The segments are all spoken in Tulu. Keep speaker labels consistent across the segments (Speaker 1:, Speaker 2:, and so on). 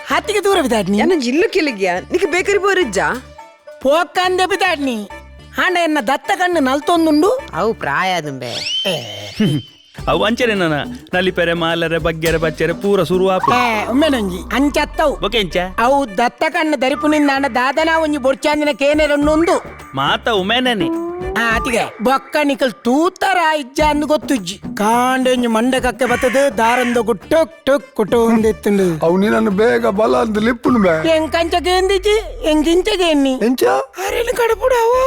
Speaker 1: ಹತ್ತಿಗೆ ದೂರ ಬಿದ್ದಾಡ್ನಿ.
Speaker 2: ಯಾನ ಜಿಲ್ಲು ಕೆಲಿಗ್ಯಾ ನಿಕ್ ಬೇಕರಿ ಬೋರಿಜ್ಜಾ?
Speaker 1: ಪೋಕಂದೆ ಬಿದ್ದಾಡ್ನಿ ಹಾಂಡ ಎನ್ನ ದತ್ತ ಕಣ್ಣು ನಲ್ತೊಂದುಂಡು.
Speaker 3: ಅವು ಪ್ರಾಯ ದುಂಬೆ.
Speaker 4: ಅವು ಅಂಚನೆ ನನ ನಲಿಪೆರೆ ಮಾಲರೆ ಬಗ್ಗೆರೆ ಬಚ್ಚರೆ ಪೂರ ಸುರುವಾಪು.
Speaker 1: ಒಮ್ಮೆನೊಂಜಿ ಅಂಚತ್ತವು.
Speaker 4: ಬೊಕೆಂಚ?
Speaker 1: ಅವು ದತ್ತ ಕಣ್ಣು ದರಿಪುನಿಂದಾಂಡ ದಾದನ ಒಂಜಿ ಬೊಡ್ಚಾಂದಿನ ಕೇನೆರಣ್ಣುಂದು.
Speaker 4: ಮಾತ ಉಮೇನನೆ.
Speaker 1: ಆತಿಗೆ ಬೊಕ್ಕ ನಿಕಲ್ ತೂತರ ಇಜ್ಜ ಅಂದ್ ಗೊತ್ತುಜ್ಜಿ ಕಾಂಡೆಂಜಿ ಮಂಡೆ ಕಕ್ಕೆ ಬತ್ತದು ದಾರಂದ ಟುಕ್ ಟುಕ್ ಕುಟು ಒಂದಿತ್ತುಂಡು.
Speaker 5: ಅವು ನಿನ್ನನ್ನು ಬೇಗ ಬಲ ಅಂದ್ ಲಿಪ್ಪುನು ಬೇ.
Speaker 1: ಎಂಕಂಚ ಕೇಂದಿಜಿ ಎಂಕಿಂಚ ಕೇನ್ನಿ.
Speaker 5: ಎಂಚ?
Speaker 1: ಅರೆನು ಕಡಪುಡಾವೋ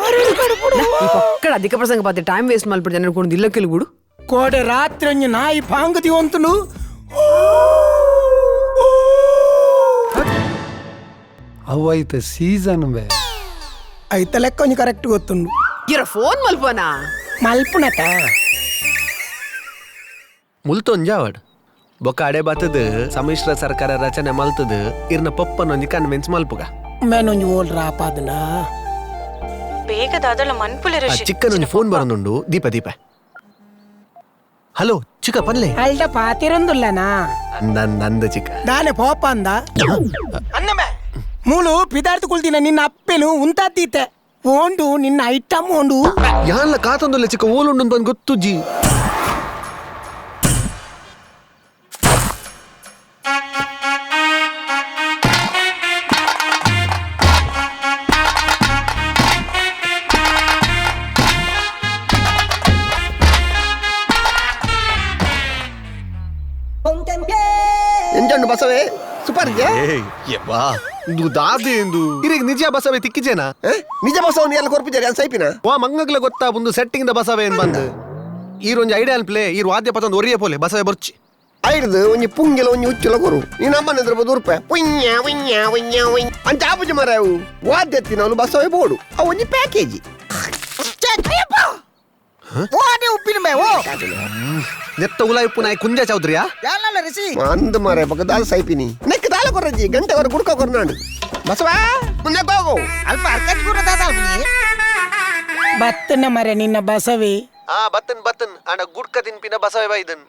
Speaker 1: ಅರೆನು ಕಡಪುಡಾವೋ.
Speaker 2: ಒಕ್ಕಡ ಅಧಿಕ ಪ್ರಸಂಗ ಪಾತೆ ಟೈಮ್ ವೇಸ್ಟ್ ಮಲ್ಪಡು ಜನ ಕೊಂಡು ಇಲ್ಲ ಕೆಲಿಗುಡು.
Speaker 1: ಕೋಡೆ ರಾತ್ರಿ ಒಂಜಿ ನಾಯಿ ಪಾಂಗತಿ ಒಂತುಂಡು.
Speaker 5: ಅವು ಐತೆ ಸೀಸನ್ ಬೇ.
Speaker 1: ಐತ ಲೆಕ್ಕ ಒಂಜಿ ಕರೆಕ್ಟ್ ಗೊತ್ತುಂಡು.
Speaker 2: ಇರ ಫೋನ್ ಮಲ್ಪನಾ?
Speaker 1: ಮಲ್ಪುನತ.
Speaker 6: ಮುಲ್ತೊಂಜಾವಡ್ ಬೊಕ್ಕ ಅಡೆ ಬತ್ತದ ಸಮ್ಮಿಶ್ರ ಸರ್ಕಾರ ರಚನೆ ಮಲ್ತದ ಇರ್ನ ಪಪ್ಪನೊಂಜಿ ಕನ್ವಿನ್ಸ್ ಮಲ್ಪುಗ.
Speaker 1: ಮೇನೊಂಜಿ ಓಲ್ ರಾಪಾದನ.
Speaker 7: ಬೇಗ ದಾದಳ ಮನ್ಪುಲೆ ಋಷಿ.
Speaker 6: ಚಿಕ್ಕನೊಂಜಿ ಫೋನ್ ಬರೋನುಂಡು. ದೀಪ ದೀಪ ಹಲೋ ಚಿಕ್ಕ ಪನ್ಲೆ.
Speaker 1: ಅಲ್ಡ ಪಾತಿರಂದುಲ್ಲನಾ?
Speaker 6: ನಂದ ಚಿಕ್ಕ.
Speaker 1: ದಾನೆ ಪೋಪ ಅಂದ ಅನ್ನಮೆ ಮೂಲು ಪಿದಾರ್ಥ ಕುಲ್ದಿನ ನಿನ್ನ ಅಪ್ಪೆನು ಉಂತಾತೀತೆ ಓಂಡು ನಿನ್ನ ಐಟಮ್ ಓಂಡು.
Speaker 6: ಯಾನ್ಲ ಕಾತೊಂದುಲ್ಲ ಚಿಕ್ಕ ಓಲುಂಡು ಬಂದು ಗೊತ್ತು ಜಿ.
Speaker 8: ಎಂಜಂಡು ಬಸವೇ ಸೂಪರ್.
Speaker 6: ಇಂದು ದಾದೆ ಇಂದು ಇರಿಗೆ ನಿಜ ಬಸವೆ ತಿಕ್ಕಿಜೇನಾ?
Speaker 8: ನಿಜ ಬಸವನ್ ಎಲ್ಲ ಕೊರ್ಪಿದ್ದಾರೆ ಅನ್ ಸೈಪಿನ.
Speaker 6: ವಾ ಮಂಗಗ್ಲ ಗೊತ್ತಾ ಒಂದು ಸೆಟ್ಟಿಂಗ್ the ಬಸವೆ ಏನ್ ಬಂದು ಈರೊಂಜಿ ಐಡಿಯಲ್ ಪ್ಲೇ ಈ ವಾದ್ಯ ಪತೊಂದು ಒರಿಯ ಪೋಲೆ ಬಸವೆ ಬರ್ಚಿ.
Speaker 8: ಐಡ್ದು ಒಂಜಿ ಪುಂಗಿಲ ಒಂಜಿ ಉಚ್ಚುಲ ಕೊರು ನೀನು ಅಮ್ಮನ ಎದುರು ದೂರ್ಪೆ ಪುಣ್ಯ ಉಯ್ಯ ಉಯ್ಯ ಉಯ್ಯ ಅಂಚ ಆಪುಜಿ ಮರ ವಾದ್ಯ ತಿನ್ನಲು ಬಸವೆ ಬೋಡು ಅವು ಒಂಜಿ ಪ್ಯಾಕೇಜಿ.
Speaker 6: ನೆತ್ತ ಉಲಾಯಿಪ್ಪು ನಾಯಿ ಕುಂಜ ಚೌಧರಿಯಾ?
Speaker 8: ಅಂದ ಮಾರೆ ಪಕ್ಕ ದಾಲ್ ಸೈಪಿನಿ ನೆಕ್ ದಾಲ ಕೊರ್ರಜ್ಜಿ ಗಂಟೆ ಹೊರ ಗುಡ್ಕ ಕೊರ್ನಾಡು ಬಸವಾ ಮುಂದೆ ಹೋಗು.
Speaker 3: ಅಲ್ಪ ಅರ್ಕಜ್ ಗುರ ದಾದ
Speaker 1: ಬತ್ತನ ಮರೆ ನಿನ್ನ ಬಸವೆ.
Speaker 6: ಆ ಬತ್ತನ್ ಬತ್ತನ್ ಅಂಡ ಗುಡ್ಕ ತಿನ್ಪಿನ ಬಸವೆ ಬೈದನ್.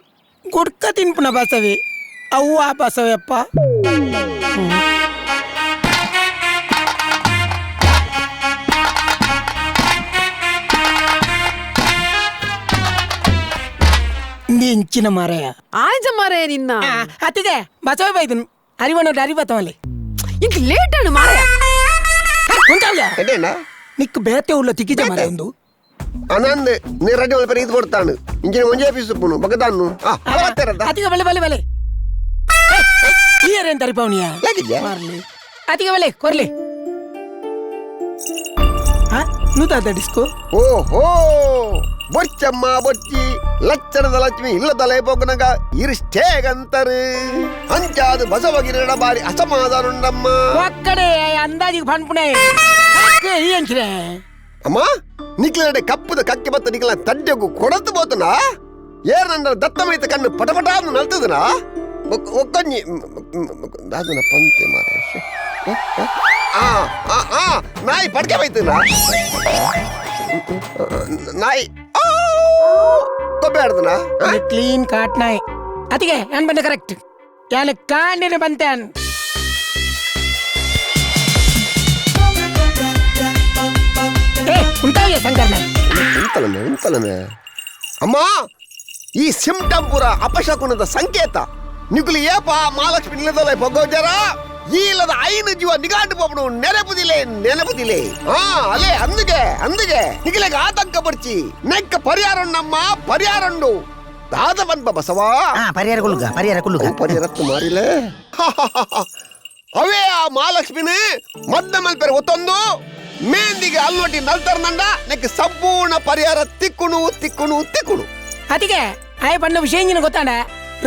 Speaker 1: ಗುಡ್ಕ ತಿನ್ಪಿನ ಬಸವೆ ಅವ್ವ ಬಸವೆಪ್ಪ. ಇಂಚಿನ ಮಾರಾಯ.
Speaker 2: ಆಯ್ತ ಮಾರಾಯ ನಿನ್ನ.
Speaker 1: ಅತ್ತಿಗೆ ಬಸವೆ ಬೈದನು ಅರಿವನ ಅರಿವತ್ತವಲ್ಲಿ.
Speaker 2: ಇಂಕ್ ಲೇಟ್ ಅಣ್ಣು ಮಾರಾಯ.
Speaker 1: ನಿಕ್ ಬೇತೆ ಉಳ್ಳ ತಿಕ್ಕಿಜ ಮಾರಾಯ ಒಂದು.
Speaker 8: ಅನಂದ್ ನೀ ರೆಡಿ ಮಲ್ಪ ಇದು ಕೊಡ್ತಾನು ಇಂಜಿನ ಒಂಜೇ ಪೀಸ್ ಉಪ್ಪುನು ಬಗದಾನು.
Speaker 1: ಅತಿಗೆ ಬಲೆ ಬಲೆ ಬಲೆ ಈಯರೇನ್ ತರಿಪವನಿಯ ಅತಿಗೆ ಬಲೆ ಕೊರ್ಲಿ ನೂತಾದ ಡಿಸ್ಕೋ.
Speaker 8: ಓಹೋ ಬೊಚ್ಚಮ್ಮ ಬೊಚ್ಚಿ ಲಚ್ಚಣದ ಲಕ್ಷ್ಮಿ ಇಲ್ಲ ತಲೆ ಪೋಕನಗ ಇರಿಷ್ಟೇಗಂತರು ಅಂಚಾದು ಬಸವಗಿರಡ ಬಾರಿ ಅಸಮಾಧಾನುಂಡಮ್ಮ.
Speaker 1: ಒಕ್ಕಡೆ ಅಂದಾಜಿಗೆ ಪನ್ಪುಣೆ
Speaker 8: ಅಮ್ಮ ನಿಕ್ಲಡೆ ಕಪ್ಪುದ ಕಕ್ಕೆ ಬತ್ತ ನಿಕ್ಲ ತಡ್ಡೆಗು ಕೊಡತು ಬೋತನಾ ಏರ್ ನನ್ನ ದತ್ತಮೈತ ಕಣ್ಣು ಪಟಪಟ ನಲ್ತದನಾ ಒಕ್ಕೊಂಜಿ ದಾದನ ಪಂತೆ ಮಾರ ಆ ಆ ನಾಯಿ ಪಡ್ಕೆ ಬೈತನಾ ನಾಯಿ ಬೇಡ್ದನಾ
Speaker 1: ಕ್ಲೀನ್ ಕಾಟ್ ನಾಯಿ. ಅತಿಗೆ ಏನ್ ಬಂದೆ ಕರೆಕ್ಟ್ ಯಾನ್ ಕಾಂಡಿನ ಬಂತೆ. ಏ ಉಂಟಾಯ ಶಂಕರ್ನ
Speaker 8: ಉಂತಲನೆ ಉಂತಲನೆ ಅಮ್ಮ ಈ ಸಿಂಪ್ಟಮ್ ಪೂರ ಅಪಶಕುನದ ಸಂಕೇತ ನಿಕುಲು ಏಪ ಮಹಾಲಕ್ಷ್ಮಿ ನಿಲ್ಲದಲ್ಲ ಪೊಗ್ಗೋಜಾರ ಈಲದ ಐನು ಜೀವ ನಿಗಾಂಡು ಪೋಪಡು ನೆನಪುದಿಲೆ ನೆನಪುದಿಲೆ. ಆ ಅಲೆ ಅಂದಿಗೆ ಅಂದಿಗೆ ನಿಗಲೆಗೆ ಆತಂಕ ಪಡ್ಚಿ ನೆಕ್ಕ ಪರಿಹಾರಣ್ಣಮ್ಮ ಪರಿಹಾರಂಡು ದಾದ ಬನ್ಪ ಬಸವಾ.
Speaker 3: ಪರಿಹಾರ ಕುಲ್ಲುಗ ಪರಿಹಾರ ಕುಲ್ಲುಗ
Speaker 8: ಪರಿಹಾರತ್ತು ಮಾರಿಲೆ ಅವೇ ಆ ಮಹಾಲಕ್ಷ್ಮಿನ ಮದ್ದ ಮಲ್ಪೆರೆ ಒತ್ತೊಂದು ಮೇಂದಿಗೆ ಅಲ್ವಟಿ ನಲ್ತರ್ನಂಡ ನೆಕ್ ಸಂಪೂರ್ಣ ಪರಿಹಾರ ತಿಕ್ಕುಣು ತಿಕ್ಕುಣು ತಿಕ್ಕುಣು.
Speaker 1: ಅದಕ್ಕೆ ಆಯ್ ಬಣ್ಣ ವಿಷಯ ಗೊತ್ತಾಂಡ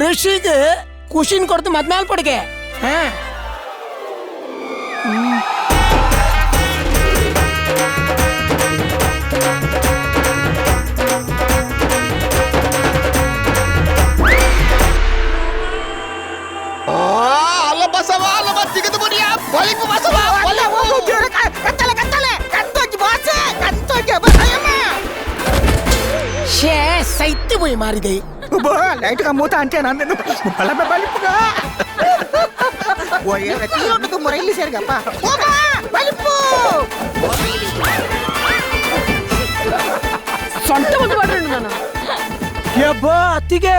Speaker 1: ಋಷಿಗೆ ಖುಷಿನ್ ಕೊಡ್ತು ಮದ್ಮೇಲ್ ಪೊಡಿಗೆ. ಹಾ
Speaker 8: ಅಲ್ಲ ಬಸವ ಅಲ್ಲ ಬಚ್ಚಿಗದು ಬರಿಯ ಬಲಿಪು ಬಸವ
Speaker 3: ಕತ್ತಲೆ ಕತ್ತಲೆ ಕಂತೋಜಿ ಬಾಸ್ ಕಂತೋಜಿ
Speaker 1: ಶೇ ಸೈತ್ಯ ಪೋಯಿ ಮಾರಿದೆ.
Speaker 3: ಲೈಟ್ ಮೂತ ಅಂಚೆ ನಾನು ಬಲ ಬಲಿಪುಗ. ಒಟ್ಟು ಮೊರ ಇಲ್ಲಿ ಸೇರ್ಗಪ್ಪ ಹೋಗ ಬಲಿಪು.
Speaker 2: ಸೊಂಟ ಒಂದು ಮಾಡ್ರಿ ನಾನು.
Speaker 1: ಯಬ್ಬಾ ಅತ್ತಿಗೆ,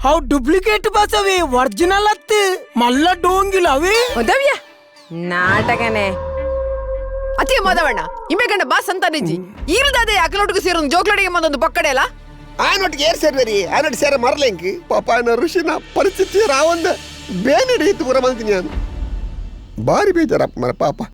Speaker 1: ಅವು ಡೂಪ್ಲಿಕೇಟ್ ಬಸ್ ಅವಿ, ಒರಿಜಿನಲ್ ಅತ್ತಿ, ಮಲ್ಲ ಡೋಂಗಿಲ್ಲ ಅವಿ.
Speaker 2: ಉದವ್ಯ ನಾಟಕನೇ ಅತಿ ಮಾದವಣ್ಣ, ಇಮ್ಮೆ ಗಂಡ ಬಾಸ್ ಅಂತಾನೆಜ್ಜಿ ಈರ್ದಾದೆ ಅಕಲೋಟಿಗೆ ಸೇರೊಂದು ಜೋಕ್ಲಡಿಗೆ ಬಂದೊಂದು ಪಕ್ಕಡೆ ಅಲ್ಲ.
Speaker 8: ಆಯನೊಟ್ಟಿಗೆ ಏರ್ ಸೇರ್ಬೇರಿ, ಆಯನೊಟ್ಟಿಗೆ ಸೇರ ಮರಲೆಂಕ್ ಪಾಪ ಆಯನ ಋಷಿನ ಪರಿಸ್ಥಿತಿ ರಾವಂದ ಬೇನೆ ಹಿಡಿಯಿತು ಪೂರ ಮಲ್ತೀನಿ ನಾನು. ಬಾರಿ ಬೇಜಾರಪ್ಪ ಮರ ಪಾಪ.